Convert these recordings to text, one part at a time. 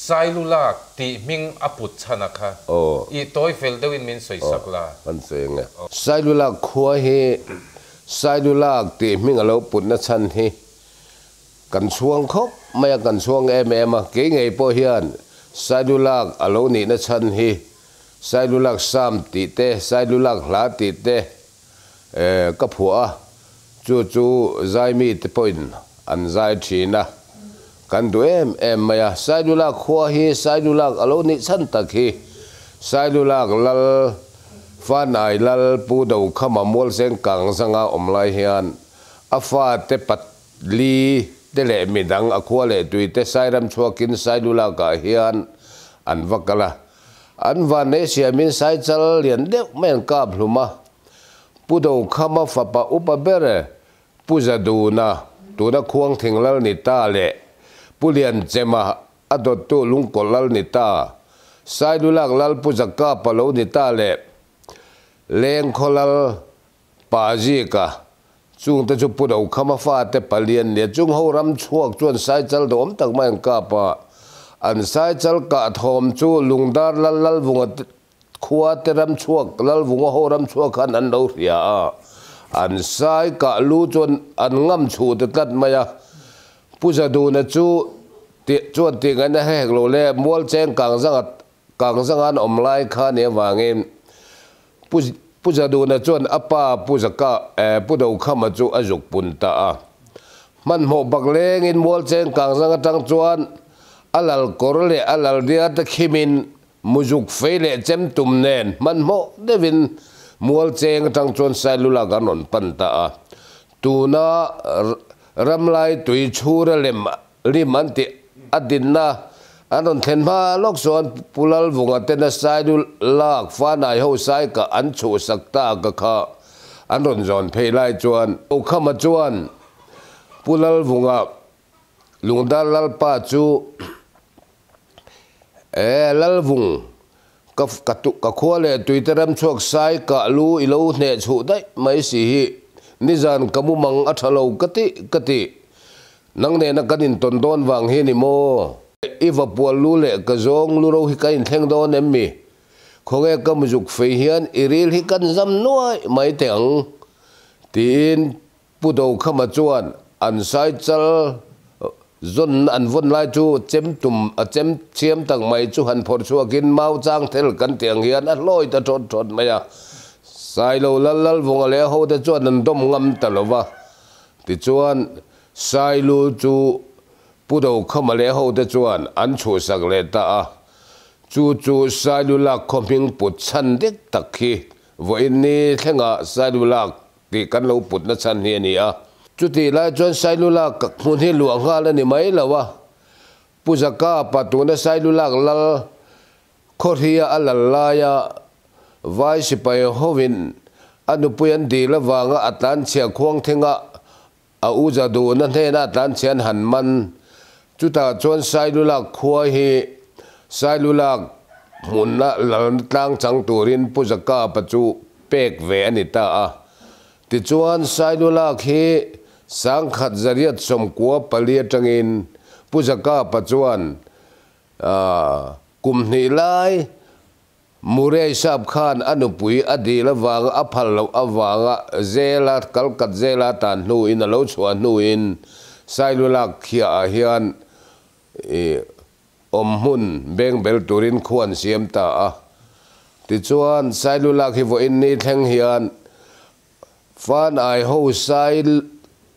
Sailulak tih hming a put chhan a kha i tawi fel deuhin min sawi sak la. Kan sawi ang e. Sailulak khua hi Sailulak tih hming a lo putna chhan hi kan chhuang khawp mai a, kan chhuang em em a. Kei ngei pawh hian Sailulak a lo nihna chhan hi Sailulak Sam tih te, Sailulak hla tih te ka phuah a, chu chu Zaimi te pawhin an zai thin a, kan duh em em mai a. Sailulak khua hi Sailulak a lo nih chhan tak hi Sailulak Lal Fanai Lal Pu Dokhama Mualseng Kangzanga awm lai hian a fate patli te leh midang a khua leh tui te Sairam chhuakin Sailulakah hian an va kal a. An vanneih siamin Saichal lian deuh mai an kap hlum a, Pu Dokhama fapa upa ber Pu Zaduna, tuna Khuangthing lal ni ta leh Pu Lianchema a dawttu Lungkawlh lal ni ta, Sailulak lal Pu Zakapa lo ni ta leh Lengkhaw lal Pa Zika, chungte chu Pu Dokhama fate palian nia chung ho ram chhuak chuan Saichal dawm tak mai an kap a, an Saichal kah thawm chu Lungdar lal Lalvunga khua te ram chhuak Lalvunga ho ram chhuak khan an lo hria a, an Sai kah lu chuan an ngam chhuh ta tlat mai a, Pu Zaduna chu chuan tih ngaihna hek lo le Mualcheng Kangzanga Kangzanga an awm lai kha nia vangin Pu Pu Zaduna chuan a pa Pu Zaka eh Pu Dokhama chu a zuk pun ta a. Hmanhmawh bak lengin Mualcheng Kangzang atang chuan a lal kawr leh a lal diar te khimin muzuk fei leh chem tum nen hmanhmawh deuhin Mualcheng atang chuan Sailulak an rawn pan ta a. Tuna ramlai tui chhura lem Lim an tih a dinna an rawn thlen hma lawk chuan Pu Lalvunga tena Sailu lak Fanai ho sai kah an chhuhsak ta ka kha an rawn zawn phei lai chuan Okhama chuan Pu Lalvunga Lungdar Lalpa chu E Lalvung ka ka khua leh tuite ramchhuak sai kah lu i lo hneh chhuh daih mai si hi nizan ka mumang a tha lo ka tih ka tih. Nang nena kan intawn dawn vang hi ni maw? I va pual lu leh ka zawng lu ro hi ka inthleng dawn em mi? Khawnge ka muzuk fei hian i ril hi kan zam nuai mai teh ang? Tiin Pu Dokhama chuan an sai chal zawn an vawn lai chu chem tum a chem thiam tak mai chu han phawrh chhuakin mau chang thel kan tih ang hian a hlawi ta thawt thawt mai a. Sailo Lal Lalvunga leh a hote chuan an dawm ngam ta lo va. Tichuan, Sailu chu Pu Dokhama leh hote chuan an chhuhsak leh ta a. Chu chu Sailu lak khaw hming put chhan dik tak hi vawiin ni thlengah Sailu lak tih kan lo putna chhan hi a ni a. Chutih lai chuan Sailu lak hmun hi luah nghal a ni mai lo a. Pu Zaka pa tuna Sailu lak lal Khawhria a lal laia Vai sipai hovin a nupui an dil avanga a tlanchhia khuangthenga a u Zaduna hnena a tlanchhia an han man. Chutah chuan Sailulak khua hi Sailulak hmuna lalna tlang chang turin Pu Zakapa chu pek ve a ni ta a. Tichuan Sailulak hi sangkhat zariat 94 atangin Pu Zakapa chuan Kum hnih lai Murray Sap khan a nupui a dil avanga a phal loh avanga zela kalkat zela tan hnuin a lo chhuah hnuin Sailulak khiahah hian awm hmun beng bel turin khu an siam ta a. Tichuan Sailulak hi vawiin ni thleng hian Fan ai ho sai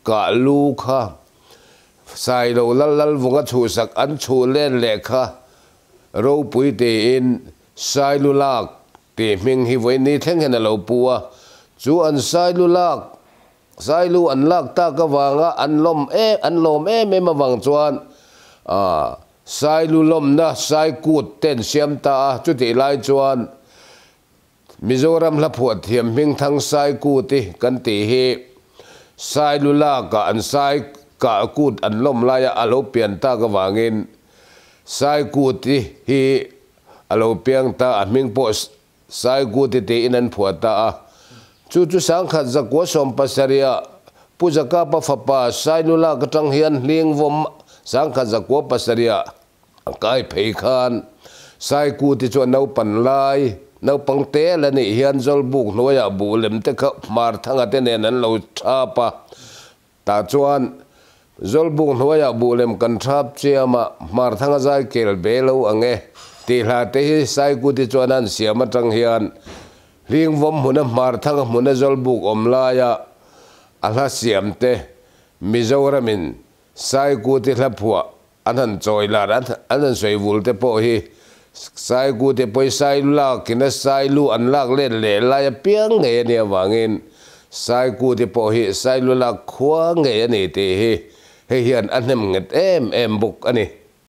kah lu kha sai lo lal lal vunga chhuhsak an chhuh len leh kha ropui tiin sai lu lak tih hming hi vawiin ni thleng hian a lo pu a. Chu an sai lu lak sai lu an lak tak avanga an lawm em an lawm em em avang chuan sai lu lawmna sai kut te an siam ta a. Chutih lai chuan Mizoram hla phuah thiam hmingthang Sai Kut i kan tih hi Sai lu lakah an Sai kah kut an lawm laia a lo pian tak avangin Sai Kut i hi a lo piang ta a hming pawh Sai Kut i tiin an phuah ta a. Chu chu sangkhat zakua sawmpasarih ah Pu Zakapa fapa Sai lu lak atang hian hling vawm sangkhat zakua pasarih ah. A kai phei khan Saikuti chuan naupan lai, naupang te la nih hian Zawlbuk hnuaiah buh lem te kha Hmarthanga te nen an lo thap a. Tah chuan Zawlbuk hnuaiah buh lem kan thap chiam a, Hmarthanga zai kel be lo ang e tih hla te hi Saikuti chuan an siam atang hian Hlingvawm hmuna Hmarthanga hmuna Zawlbuk awm laia a hla siam te Mizoramin Saikuti hla phuah An han chawi lar an han sawi vul te pawh hi Saiku te pawh hi Sailu lakin a Sailu an lak let leh lai apiang ngei a nih avangin Saiku te pawh hi Sailu lak khua ngei a ni tih hi hei hian a hnem nghet em em bawk a ni.